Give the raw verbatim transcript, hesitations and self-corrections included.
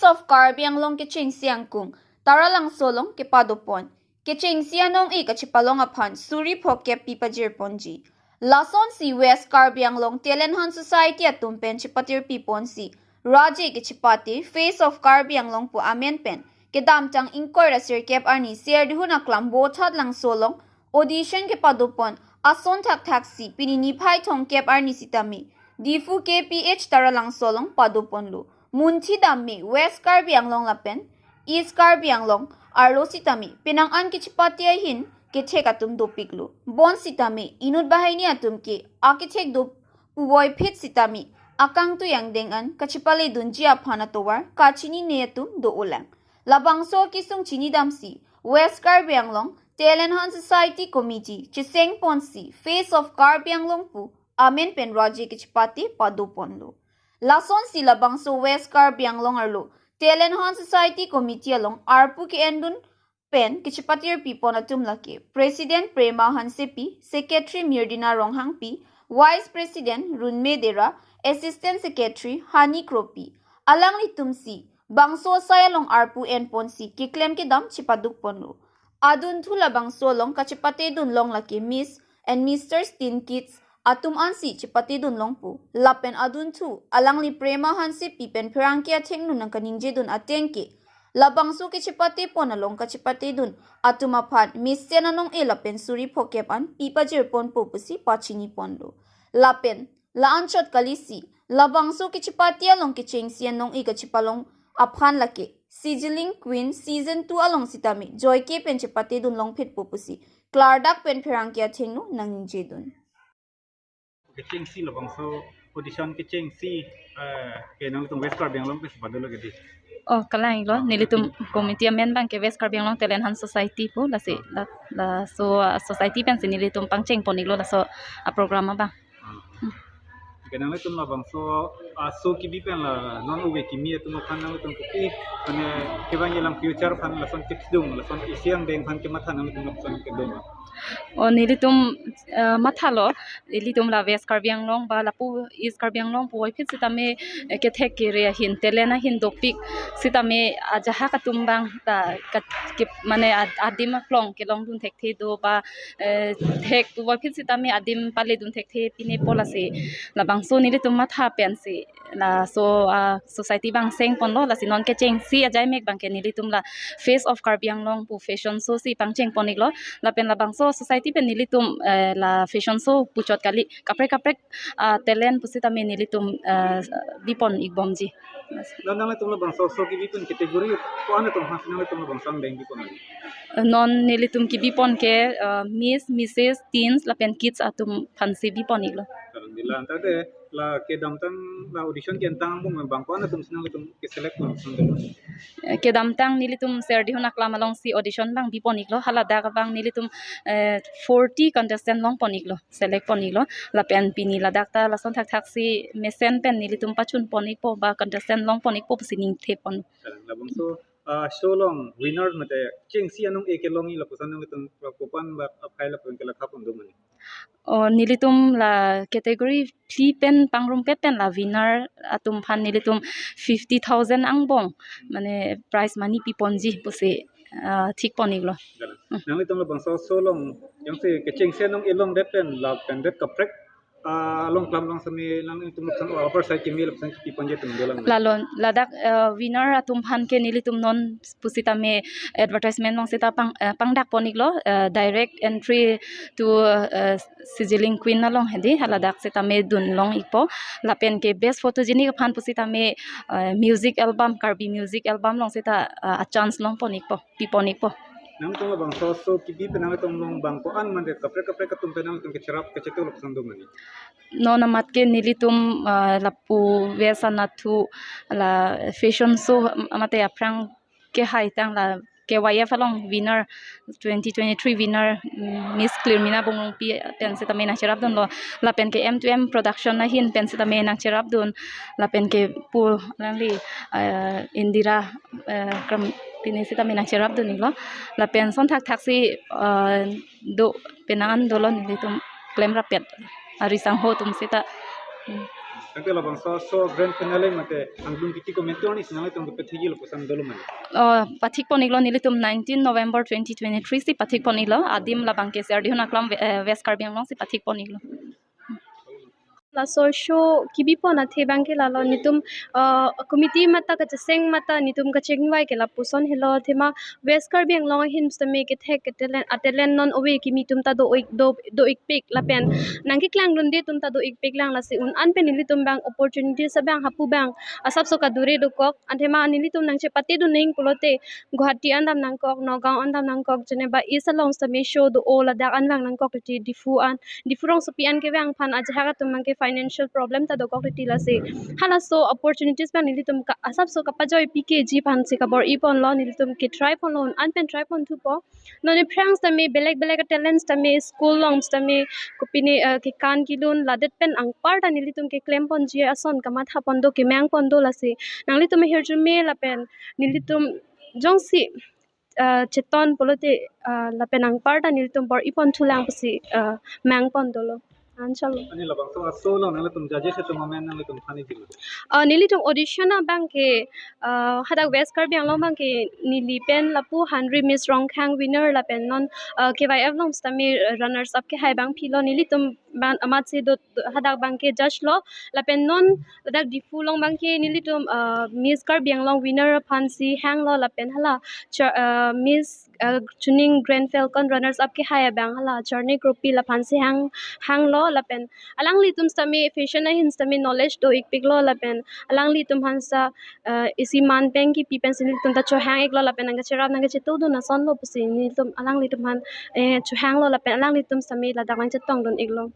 of Karbi Anglong kechengsi angkung Taralangso along kepadopon. Kechengsi anong-e kachepalong aphan suri phokep pipajirponji. Lasonsi West Karbi Anglong Talent Hunt Society atum pen chepatirpiponsi Raje kechepate Face of Karbi Anglong pu amen pen kedamtang ingkoi ra sirkep arni Serdihun Aklam Bothat Langso along audition kepadopon ason thakthaksi pini niphai thomkep arni sitame Diphu K P H Taralangso along padoponlo. Munthi dam-me West Karbi Anglong lapen East Karbi Anglong arlo sitame penang an kechepate ahin kethek atum dopiklo. Bonsitame inut banghini atum ke akethek do puvoiphit sitame akangtui angdeng an kachepaledunji aphan atovar kachinine atum do-olang. Labangso akesung chinidamsi West Karbi Anglong Talent Hunt Society Committee chesengponsi Face of Karbi Anglong pu amen pen Raje kechepate padoponlo. Lasonsi labangso West Karbi Anglong arlo Talent Hunt Society Committee along arpu ke-endun pen kechepatirpipon atum lake President Prema Hansepi, Secretary Mirdina Ronghangpi, Vice President Runme Dera, Assistant Secretary Hani Kropi. Alanglitumsi bangso asai along arpu enponsi keklem kedam chepadukponlo. Adunthu labangso along kachepatedun long lake Miss and Mister Teen Kids atum ansi chepatedun longpo. Lapen adunthu alangli Prema Hansepi pen pherangke athengno nangkaningjedun ateng ke labangso kechepatepon along kachepatedun atum aphan mesen anong-e lapen suri phokep an pipajirponpo pusi pachiniponlo. Lapen la-anchot kalisi labangso kechepate along kechengsi anong-e kachepalong aphan lake Sizzling Queen Season two along sitame joike pen chepatedun longphitpo pusi klardak pen pherangke athengno nangingjedun. Kechengsi labangso audition kechengsi, eh, ke nangtum West Karbi Anglong ke sepadolo kedi. Oh, kalang-iklo, nelitum committee amen abang ke West Karbi Anglong Talent Hunt Society pu, lasi la, laso, ah, society pensi nelitum pangchengpon-iklo laso, ah, program abang. Hmm. Ke nangtum labangso, ah, aso kebi pen la non ove kimi atum aphan nangtum kopi, mane kevang elang future aphan lason tips dung, lason isi angdeng aphan kematha nangtum lason kedung. Oh, nelitum, eh, mathalo, nelitum la West Karbi Anglong ba lapu East Karbi Anglong puvoiphit sitame, eh, kethek kere ahin, talent ahin dopik sitame ajahak atum abang ta kat-, kip-, mane ad-, adim aklong kelongdun thekthe do ba, eh, thek puvoiphit sitame adim paledun thekthe pinepo, lasi labangso nelitum matha pensi laso, ah, society abang sengponlo, lasi non kechengsi ajaimek abang ke nelitum la Face of Karbi Anglong pu fashion show si pangchengpon-iklo. Lapen labangso society pen nelitum, eh, la fashion show puchot kali, kaprek kaprek, ah, talent pusitame nelitum, eh, bipon-ikbomji. Non nanglitum labangso aso kebi pen category ko-an atum aphan nanglitum labangso angdeng bipon-iklo? Non nelitum kebipon ke, eh, Miss, Missus, Teens lapen Kids atum aphansi bipon-iklo. Kalang dila, anta de la kedamtang la audition ke-entang angbong abang ko-an atumsi nanglitum keselect pon sandelo? Eh, kedamtang nelitum Serdihun Aklam alongsi audition abang bipon-iklo, haladak abang nelitum, eh, forty contestant longpon-iklo, select pon-iklo, lapen pini ladak ta lason thakthaksi mesen pen nelitum pachunpon-ikpo ba contestant longpon-ikpo pusi ningthepon. Kalang, labangso, ah, show along winner mate chengsi anong-e kelong-i lapuson nanglitum kopan ba aphai lapuson ke la thapon do mane? Oh, nelitum la category phli pen pangrumpet pen la winner atum aphan nelitum fifty thousand angbong, mane prize money piponji pusi, ah, thikpon-iklo. Kalang. Nanglitum labangso show along jongsi kechengsi anong-e longdet pen lapen det kaprek, ah, along klam along sitame nanglitum lapuson offer sai kimi lapuson kepiponji atum dolang? Lalo, ladak, eh, winner atum aphan ke nelitum non pusitame advertisement along seta pang, eh, pangdakpon-iklo, eh, direct entry to, eh, Sizzling Queen along hedi, haladak sitame dunlong-ikpo. Lapen ke best photogenic aphan pusitame, eh, music album, Karbi music album along seta, eh, a-chance longpon-ikpo, pipon-ikpo. Nangtum labangso aso kebi pen nangtum along abang ko-an mane kaprek kaprek atum pen nangtum kecherap kechetu lapuson do mane? Non amat ke nelitum, ah, lapu West anatthu la fashion show, am-, amate aphrang kehaitang la K Y F along winner, twenty twenty-three winner, mm, Miss Clearmina Bongrungpi pen sitame nangcherapdunlo. Lapen ke M two M Production ahin pen sitame nangcherapdun. Lapen ke pu nangli, eh, Indira, eh, Kram pine sitame nangcherapdun-iklo. Lapen son thakthaksi, eh, do penang an dolo, nelitum klemrappet ari sangho atum seta. Hmm. Tangte labangso so grand finale mate angdung kiti komentu arni si nanglitum kepethekji lapuson dolo ma? Oh, pathik pon iklo, nelitum nineteen November twenty twenty-three si pathik pon iklo. Adim labangke C R D Huna Aklam, eh, West Karbi Anglong si pathik pon iklo. Laso show kebi pon athe abangke lalo, nelitum, uh, committee mate kacheseng mate nelitum kachingvai ke lapuson helo, athema West Karbi Anglong ahin sitame kethek ke talent, a talent non ove kimi atum ta do-ik, do, do-ikpik lapen nangkeklangdunde atum ta do-ikpik lang, lasi un an pen nelitum abang opportunities abang hapu abang asapso kadure dokok, athema nelitum nangchepatedun nang pulote Guwahati an dam nangkok, Nagaon an dam nangkok, Geneva East along sitame show do-o, ladak an vang nangkok titi, Diphu an, Diphu rongsopi an kevang aphan ajahak atum abangke financial problem ta dokok titi, lasi halaso opportunities abang nelitum ka, asapso kapajoi pikji aphan si kabor-i ponlo, nelitum ke try ponlo, un an pen try pon thupo. Non aphrang sitame belek belek talents tame school along sitame kopine, eh, kekan kelun ladet pen anpar ta nelitum keklem ponji ason kamatha pon do, kemang pon do, lasi nanglitum ahirjume lapen nelitum jongsi, uh, cheton pulote, uh, lapen anpar ta nelitum bor-i pon thulang pusi, uh, mang pon dolo. Anchalo. Ani labangso a-show along nanglitum judges atum amen nanglitum aphan nijilo? Uh, nelitum audition abangke, uh, hadak West Karbi Anglong abangke neli pen lapu Henry Miss Rongkhang winner lapen non, uh, K Y F along sitame, uh, runners up kehai abang philo, nelitum abang amatsi do, do, hadak abangke judge lo, lapen non ladak Diphu along abangke nelitum, uh, Miss Karbi Anglong winner aphan si hanglo, lapen hala cha, uh, Miss, uh, Chuning Grand Falcon runners up kehai abang hala Charni Kropi laphan si hang, hanglo, lapen alanglitum sitame fashion ahin sitame knowledge do-ikpiklo, lapen alanglitum aphan sa, uh, isi man pen kipi pen si nelitum ta chohang iklo, lapen nangkacherap nangkachetongdun asonlo pusi nelitum alanglitum aphan, eh, chohanglo, lapen alanglitum sitame ladak nangchetongdun iklo.